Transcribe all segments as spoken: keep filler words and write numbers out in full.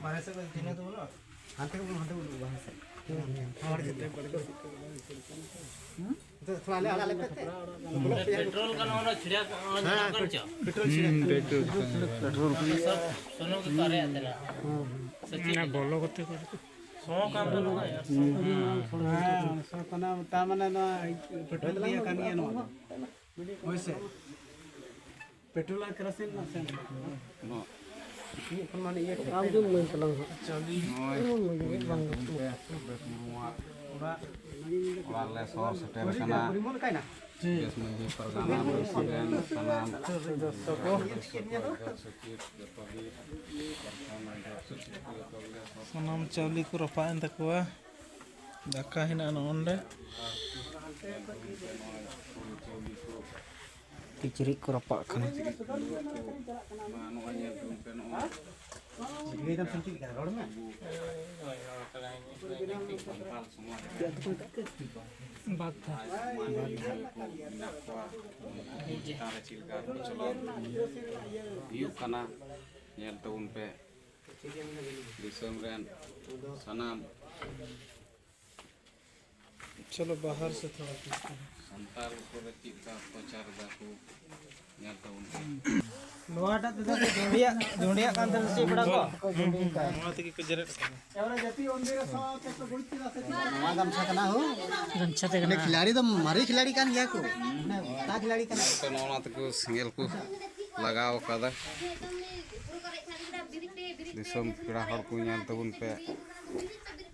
ᱵᱟᱦᱨᱮ ᱥᱮᱫ ᱠᱚ ᱛᱤᱸᱜᱩ ᱛᱟᱵᱚᱱᱟ᱾ ᱦᱟᱱᱛᱮ ᱠᱷᱚᱱ ᱦᱟᱱᱛᱮ ᱩᱰᱩᱠ ᱵᱟᱦᱟ ᱥᱮᱫ᱾ ᱦᱚᱲ ᱡᱚᱛᱚ ᱠᱚ ᱛᱷᱚᱲᱟ ᱟᱞᱮ, ᱟᱞᱮ, ᱟᱞᱮ ᱯᱮ ᱛᱮ᱾ ᱯᱮᱴᱨᱳᱞ ᱠᱟᱱᱟ, ᱚᱱᱟ ᱪᱷᱤᱲᱟ ᱠᱟᱱᱟ, ᱚᱱᱟ ᱦᱮᱸ, ᱡᱷᱟᱲᱠᱷᱚᱸᱰ ᱪᱚ? ᱯᱮᱴᱨᱳᱞ ᱪᱷᱤᱲᱟ ᱠᱟᱱᱟ᱾ ᱯᱮᱴᱨᱳᱞ ᱠᱟᱱᱟ᱾ ᱥᱩᱱᱩᱢ ᱠᱚ ᱟᱨᱮᱡ ᱟᱫᱮᱨᱟ᱾ ᱥᱮ ᱪᱮᱫ? ᱚᱱᱟ ᱵᱚᱞᱚ ᱠᱟᱛᱮ ᱠᱚ ᱥᱚ ᱠᱟᱱ ᱫᱚ ᱱᱚᱜᱼᱚᱭ᱾ ᱦᱮᱸ, ᱥᱚ ᱠᱟᱱᱟ, ᱛᱟᱨ ᱢᱟᱱᱮ ᱱᱚᱣᱟ ᱯᱮᱴᱨᱳᱞ ᱫᱤᱭᱮ ᱠᱟᱱ ᱜᱮᱭᱟ ᱱᱚᱣᱟ ᱫᱚ᱾ ᱦᱳᱭ ᱥᱮ? ᱯᱮᱴᱨᱳᱞ ᱟᱨ ᱠᱮᱨᱳᱥᱤᱱ ᱨᱮᱱᱟᱜ ᱥᱮᱱ ᱠᱟᱱᱟ᱾ ᱟᱢ ᱡᱚᱢ ᱢᱟᱹᱧ ᱛᱟᱞᱟᱝ ᱦᱟᱸᱜ᱾ ᱱᱚᱜᱼᱚᱭ ᱵᱟᱝ ᱜᱟᱱᱚᱜᱼᱟ᱾ ᱵᱮᱥ ᱢᱩᱨᱢᱩᱣᱟᱜ ᱚᱲᱟᱜ ᱞᱮ ᱥᱚᱦᱚᱨ ᱥᱮᱴᱮᱨ ᱟᱠᱟᱱᱟ᱾ ᱵᱮᱥ ᱢᱟᱹᱡᱷᱤ ᱯᱟᱨᱜᱟᱱᱟ, ᱯᱨᱮᱥᱤᱰᱮᱱᱴ, ᱥᱟᱱᱟᱢ ᱥᱚᱫᱚᱥᱥᱚ ᱠᱚ, ᱥᱚᱪᱤᱵᱽ, ᱡᱚᱛᱚ ᱜᱮ ᱡᱷᱟᱲᱠᱷᱚᱸᱰ ᱨᱟᱡᱽᱡᱚ ᱥᱚᱪᱤᱵᱽ ᱠᱚ ᱡᱚᱛᱚ ᱜᱮᱞᱮ ᱥᱚᱦᱚᱨ ᱥᱟᱱᱟᱢ ᱪᱟᱣᱞᱮ ᱠᱚ ᱨᱟᱯᱟᱜ ᱮᱱ ᱛᱟᱠᱚᱣᱟ᱾ ᱫᱟᱠᱟ ᱦᱮᱱᱟᱜᱼᱟ ᱱᱚᱜᱼᱚ ᱱᱚᱰᱮ᱾ ᱠᱤᱪᱨᱤᱡ ᱠᱚ ᱨᱟᱯᱟᱜ ᱠᱟᱱᱟ᱾ ᱱᱚᱜᱼᱚᱭ ᱧᱮᱞ ᱛᱟᱵᱚᱱ ᱯᱮ, ᱱᱚᱜᱼᱚᱭ ᱟᱵᱚ ᱥᱟᱱᱛᱟᱲ ᱥᱚᱢᱟᱡᱽ ᱨᱮ ᱵᱟᱫᱽ ᱫᱷᱟᱣ᱾ ᱡᱟᱦᱟᱸᱭ ᱥᱚᱢᱟᱡᱽ ᱨᱮ ᱢᱮᱱᱟᱜ ᱠᱚᱣᱟ, ᱩᱱᱠᱩ ᱪᱮᱛᱟᱱ ᱨᱮ ᱪᱮᱫ ᱞᱮᱠᱟ ᱠᱚᱪᱞᱚᱱ ᱦᱩᱭᱩᱜ ᱠᱟᱱᱟ, ᱧᱮᱞ ᱛᱟᱵᱚᱱ ᱯᱮ᱾ ᱫᱤᱥᱚᱢ ᱨᱮᱱ ᱥᱟᱱᱟᱢ ᱪᱚᱞᱚ ᱵᱟᱦᱟᱨ ᱥᱮ ᱛᱷᱚᱲᱟ ᱠᱩᱪ ᱠᱚᱨᱚ᱾ ᱥᱟᱱᱛᱟᱲ ᱩᱯᱚᱨ ᱨᱮ ᱪᱮᱫ ᱞᱮᱠᱟ ᱚᱛᱛᱟᱪᱟᱨ ᱮᱫᱟ ᱠᱚ, ᱧᱮᱞ ᱛᱟᱵᱚᱱ ᱯᱮ᱾ ᱱᱚᱣᱟᱴᱟᱜ ᱛᱮᱫᱚ ᱡᱩᱸᱰᱤᱭᱟᱜ, ᱡᱩᱸᱰᱤᱭᱟᱜ ᱠᱟᱱ ᱛᱟᱦᱮᱸ ᱥᱮ ᱯᱮᱲᱟ ᱠᱚ? ᱱᱚᱣᱟ ᱛᱮᱜᱮ ᱠᱚ ᱡᱮᱨᱮᱫ ᱠᱟᱱᱟ᱾ ᱱᱚᱣᱟ ᱜᱟᱢᱪᱷᱟ ᱠᱟᱱᱟ ᱦᱳ᱾ ᱜᱟᱢᱪᱷᱟ ᱛᱮ ᱠᱟᱱᱟ᱾ ᱠᱷᱤᱞᱟᱲᱤ ᱫᱚ ᱢᱟᱨᱮ ᱠᱷᱤᱞᱟᱲᱤ ᱠᱟᱱ ᱜᱮᱭᱟ ᱠᱚ᱾ ᱢᱟᱱᱮ ᱚᱠᱟ ᱠᱷᱤᱞᱟᱲᱤ ᱠᱟᱱᱟ? ᱱᱚᱜᱼᱚ ᱱᱚᱣᱟ ᱛᱮᱠᱚ ᱥᱮᱸᱜᱮᱞ ᱠᱚ ᱞᱟᱜᱟᱣ ᱟᱠᱟᱫᱟ᱾ ᱫᱤᱥᱚᱢ ᱯᱮᱲᱟ ᱦᱚᱲ ᱠᱚ ᱧᱮᱞ ᱛᱟᱵᱚᱱ ᱯᱮ᱾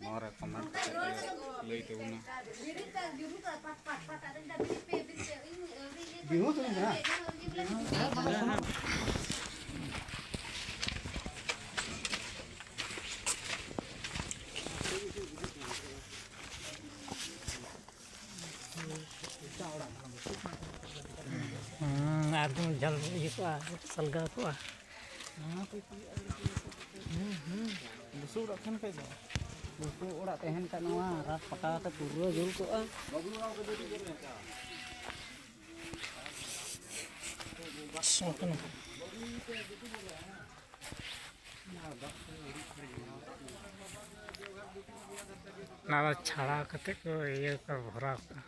ᱱᱚᱣᱟ ᱨᱮ ᱠᱚᱢᱮᱱᱴ ᱠᱟᱛᱮ ᱯᱮ ᱞᱟᱹᱭ ᱛᱟᱵᱚᱱᱟ᱾ ᱦᱩᱸ, ᱟᱨ ᱡᱮᱢᱚᱱ ᱡᱷᱟᱞ ᱤᱭᱟᱹ ᱠᱚᱜᱼᱟ, ᱥᱟᱞᱜᱟᱣ ᱠᱚᱜᱼᱟ᱾ ᱦᱩᱸ, ᱦᱩᱸ᱾ ᱵᱩᱥᱩᱵ ᱚᱲᱟᱜ ᱛᱟᱦᱮᱱ ᱠᱷᱟᱡ ᱱᱚᱣᱟ ᱨᱟᱛ ᱯᱟᱠᱟ ᱠᱟᱛᱮ ᱯᱩᱨᱟᱹ ᱡᱩᱞ ᱠᱚᱜᱼᱟ᱾ ᱥᱚ ᱠᱟᱱᱟ᱾ ᱚᱱᱟ ᱫᱚ ᱪᱷᱟᱲᱟᱣ ᱠᱟᱛᱮ ᱠᱚ ᱤᱭᱟᱹ ᱠᱚ ᱵᱷᱚᱨᱟᱣ ᱠᱟᱜᱼᱟ᱾